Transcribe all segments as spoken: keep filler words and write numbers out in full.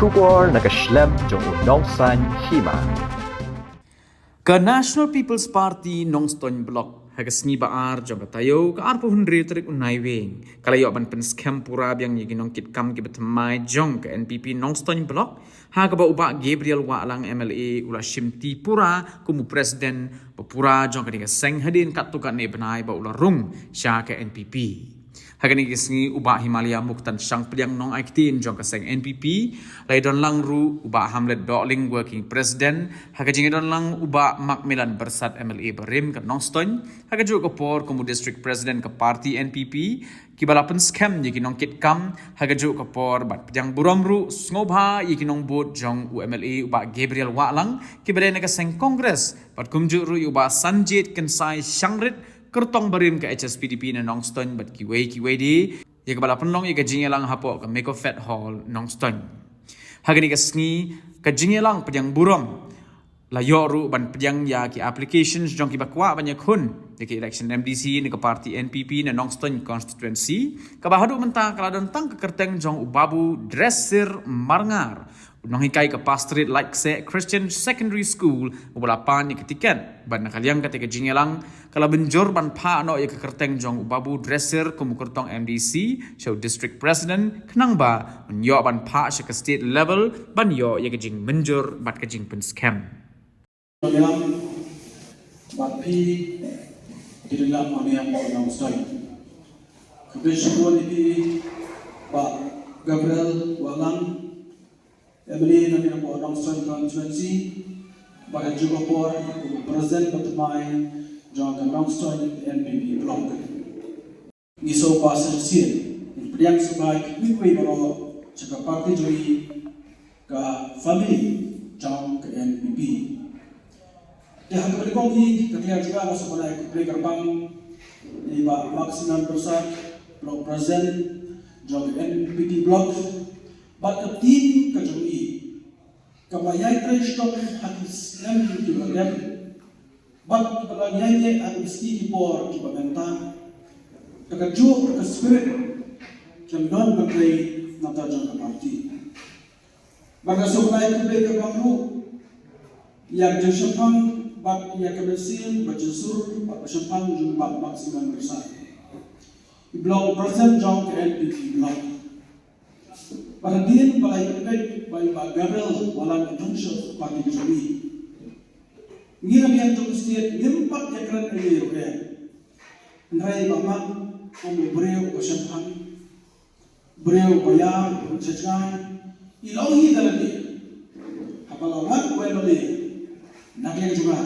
Khubor na ka shlem jong u Nongsaiñ Hima. Ka National People's Party Nongstoiñ Block ha ka sngi ba ar jong ka taïew, ka arphew hynriew tarik u Naiwieng, ka la ïoh ban pynskhem pura biang ïa ki nongkitkam kiba thymmai jong ka N P P Nongstoiñ Block, ha kaba u Bah Gabriel Wahlang M L A u la shimti pura kum u president ba pura jong kane ka seng hadien katto katne bnai ba u la rung sha ka N P P. Ha kane ka sngi u Bah Himalaya Muktan Shangpliang, nongai ktien jong ka seng N P P, la ïadon lang ruh u Bah Hamlet Dohling, working president, ha ka jingïadon lang u Bah Macmillan Byrsat M L A barim ka Nongstoiñ, ha kajuh ka por kum u district president ka party N P P, kiba la pynskhem ïa ki nongkitkam, ha kajuh ka por bad pdiang burom ruh sngewbha ïa ki nongbud jong u M L A u Bah Gabriel Wahlang kiba dei na ka seng Congress, bad kumjuh ruh ïa u Bah Sanjit Kynsai Shangrit, kyrtong barim ka H S P D P na Nongstoiñ, bad kiwei kiwei de, ïa kaba la pynlong ïa ka jingïalang hapoh ka Mekofed Hall Nongstoiñ. Ha kane ka sngi ka jingïalang pdiang burom la ïoh ruh ban pdiang ïa ki applications jong kiba kwah ban ïakhun ïa ki election M D C na ka party N P P na Nongstoiñ constituency, kaba haduh mynta ka la don tang ka kyrteng jong u Babu Dresser Marngar, u nonghikai ka Pastorate Laitkeseh Christian Secondary School, uba la pan ïa ka tiket. Bad na ka liang kata ka jingïalang ka la mynjur ban phah noh ïa ka kyrteng jong u Babu Dresser kum u kyrtong M D C sha u district president, khnang ba un ïoh ban phah sha ka state level ban ïoh ïa ka jingmynjur bad ka jingpynskhem. Bad phi, ki dang lam ong ïa u Nongstoiñ. Khublei shibun ïa phi, Bah Gabriel Wahlang, M L A na ka Nongstoiñ constituency, bad ha kajuh ka por kum u president ba thymmai jong ka Nongstoiñ N P P block. Ngi sngewbha sa shisien, ngi pdiang sngewbha ïa kiwei kiwei baroh sha ka party jong ngi, ka family jong ka N P P. Te ha kaba nyngkong hi, ka kliar jong nga nga sngewbha ai khublei kyrpang ïa i Bah Maximan Byrsat, block president jong ka N P P block, bad ka team ka jong i, kaba ïai trei shitom ha ki snem kiba la dep, bad kiba la ïai leh ha ki sngi ki por kiba mynta. Ka kajuh ka spirit kan don ban trei na ka bynta jong ka party. Bad nga sngewbha ai khublei kyrpang ruh ïa ka jingshemphang bad ïa ka mynsiem ba jingsur bad ba shemphang jong u Bah Maximan Byrsat, i block president jong ka N P P block. Bad hadien ba la ïa pynbeit ba i Bah Gabriel Wahlang u don sha ka party jong ngi, ngi na biang jong ka state ngim pat ïakren ei ei ruh em. Hynrei Bah Max kum u briew uba shemphang, briew uba ïar, uba jngai, i la ong hi da lade. Haba la wan u M L A na ka liang jong nga,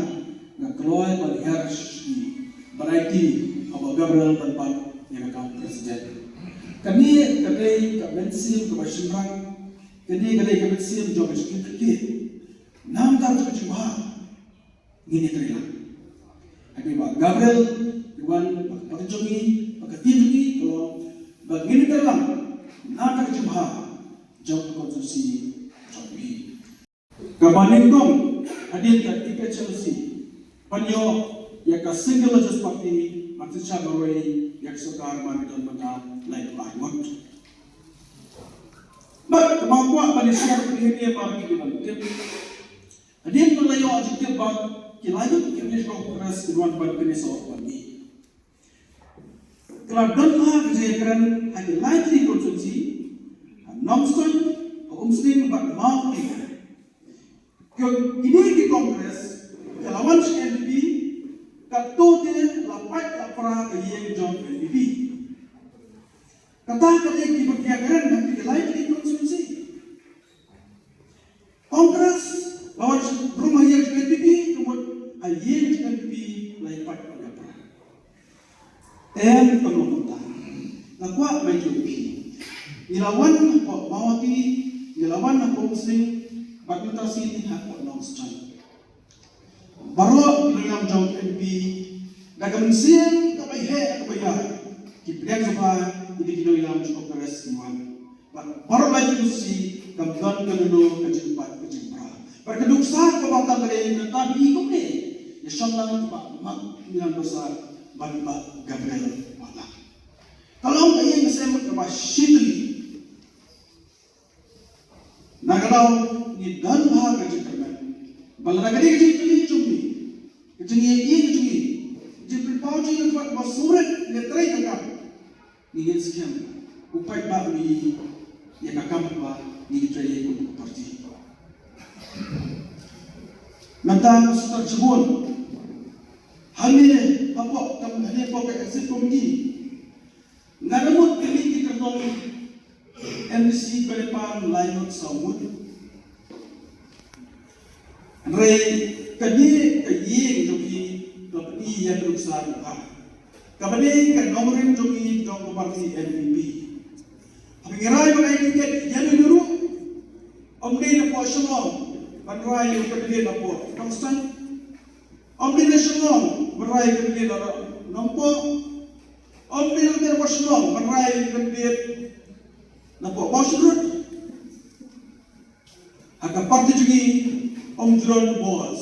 nga kloi ban hiar sha ki, ban aiti ha u Bah Gabriel ban pan ïa ka kam president. Kane ka dei ka mynsiem kaba shynrang, kane ka dei ka mynsiem jong ka jingkitkhlieh. Namar kata ka jingbha ngin ïa trei lang. Hynrei Bah Gabriel i wan bad ka party jong ngi, bad ka team jong ngi, ka long ba ngin ïa trei lang na ka jingbha jong ka constituency jong ngi. Kaba nyngkong, hadien ka A P H L C ban ïoh ïa ka single largest party, ban synshar marwei ïa ka sorkar man ka don mynta laiphew ar ngut. Bad kaba kwah ban ïa share ïa kine mar ki ban tip. Hadien ba la ïoh jingtip ba ki lai ngut ki English Congress ki wan ban pynïasoh bad ngi. Ka la don ha ka jingïakren ha ki lai tylli ki constituency, ha Nongstoiñ, ha Umsning bad Mawkyrwat. Ki, kine ki Congress ka la wan sha N P P, kato te la pait la pra ka ïing jong N P P. Kata ka dei kiba ïakren ha ki lai tylli ki constituency. Congress la wan sha, rung ha ïing jong N P P, ka mut ha ïing jong N P P la ïa pait la ïa pra. Em, kam long kumta. Nga kwah ban ïathuh ïa phi. Ngi la wan hapoh Mawkyrwat, ngi la wan hapoh Umsning, bad mynta shisien hapoh Nongstoiñ. Baroh ki nongïalam jong N P P, da ka mynsiem kaba ïeit kaba ïar, ki pdiang sngewbha ïa ki nongïalam jong Congress ki wan. Bad baroh lai ki constituency kam don kano kano ka jingpait ka jingpra. Bad ka nuksa kaba tang ka dei, mynta phi i kumne, ïa shong lang i Bah Maximan Byrsat bad i Bah Gabriel Wahlang. Ka long ka ïing ka sem kaba shitylli. Na ka daw ngi don bha ka jingkyrmen ba lada ka dei ka jingkylli jong ngi, ka jingïeit ka jong ngi, ka jingpynpaw jong ngi ka dei kaba sngewrit ïa ka trei ka kam, ngi ngeit skhem u paidbah u ïohi ïa ka kam kaba ngi trei kum ka party. Mynta nga sngewthuh shibun hangne hapoh kam hangne hapoh ka executive committee. Nga da mut kane ki kyrtong M D C ba dei pan lai ngut saw ngut. Hynrei ka dei ka ïing jong ki ka pyni ïa ka nuksa ka bha. Kaba dei ka nongrim jong ki jong ka party N P P. Haba ngi rai ban ai tiket ïa ngi ruh, ym dei na poh Shillong ban rai ïa u candidate na poh Nongstoiñ. Ym dei na Shillong ban rai ïa u candidate na Nongpoh. Ym dei na poh Shillong ban rai ïa u candidate na poh Mawshynrut. Ha ka party jong ngi ym jrong boss.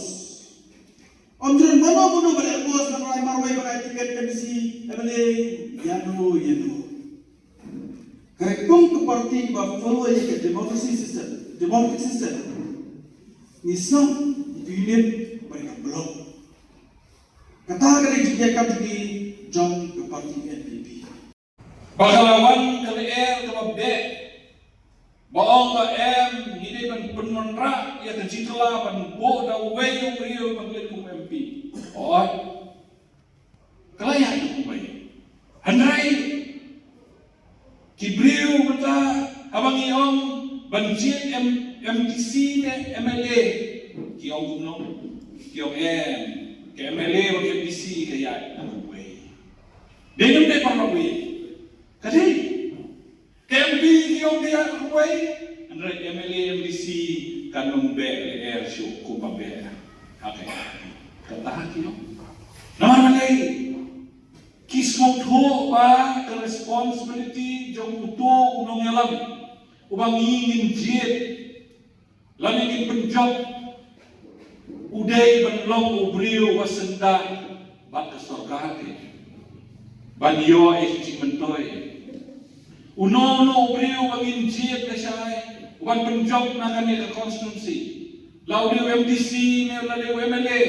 Ym jrong mano mano ba leh boss ban rai marwei ban ai tiket M C, M L A, ïano ïano. Ka dei kum ka party ba follow ïa ka democracy system, democratic system. Ngi sngap ïa ka unit bad ka block. Kata ka dei jingïakam jong ngi jong ka party N P P. Ba ka la wan ka lyer kaba beh. Ba ong ba em ngi dei ban pynwanrah ïa ka jingkylla ban buh da uwei u briew ban leit kum M P. Hooid. Ka la ïaid kum uwei. Hynrei ki briew mynta haba ngi ong ban jied M-, M D C ne M L A, ki ong kumno? Ki ong em, ka M L A bad ka M D C ka ïaid na kawei. Dei ne ym dei para uwei? Ka dei. Ka M P ki ong ka ïaid kawei, hynrei M L A M D C kan ym beh lyer shuh kumba beh ha ka M P. Kata ki ong. Namar balei? Ki sngewthuh ba ka responsibility jong uto u nongïalam uba ngi ngin jied lane ngin pynjop u dei ban long u briew uba syndah bad ka sorkar te ban ïoh ïa ki jingmyntoi. Uno uno u briew uba ngin jied lashai uban pynjop na kane ka constituency, la u dei u M D C ne la dei u M L A,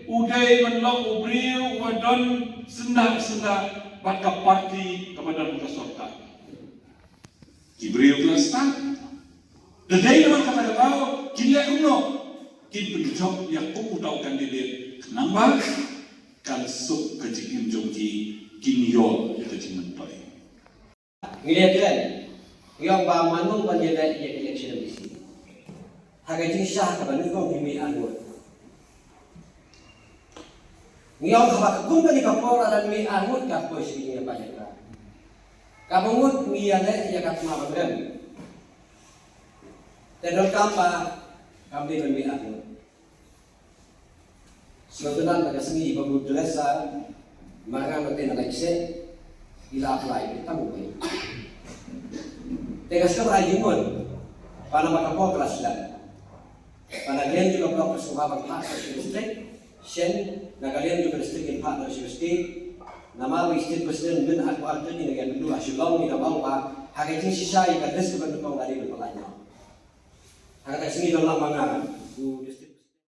u dei ban long u briew uba don syndah syndah bad ka party kaba don ka sorkar. Ki briew ki la stad. Da dei namar kata ka daw kin leh kumno? Kin pynjop ïa kum uta u candidate khnang ba kan suk ka jingim jong ki, kin ïoh ïa ka jingmyntoi. Ngi leh kren, ngi ong ba mano ban ïaleh ïa ka election M D C. Ha ka jingshisha kaba nyngkong ngi mih arngut. Ngi ong haba ka company ka por lada mih arngut ka poi sha ka jingïapajlekhara. Kaba ngut ngi ïaleh ïa ka thma ban rem. Te donkam ba kam dei ban mih arngut. Sngewtynnat ba ka sngi ba u Dresser Marngar Martin Alexei i la apply tang u bai. Te ka sngewbha ïa ki mon ba na ba ka por ka la slem. Ba na ka liang jong ka block ka sngewbha ban phah sha ka district, shen na ka liang jong ka district ngin phah sha ka state. Namar ba i state president mynta ha ka article ngi la ïakynduh ha Shillong ngi la ong ba ha ka jingshisha ïa ka list kaba nyngkong la dei ban pynlait noh. Ha kata ka sngi don lang ma nga u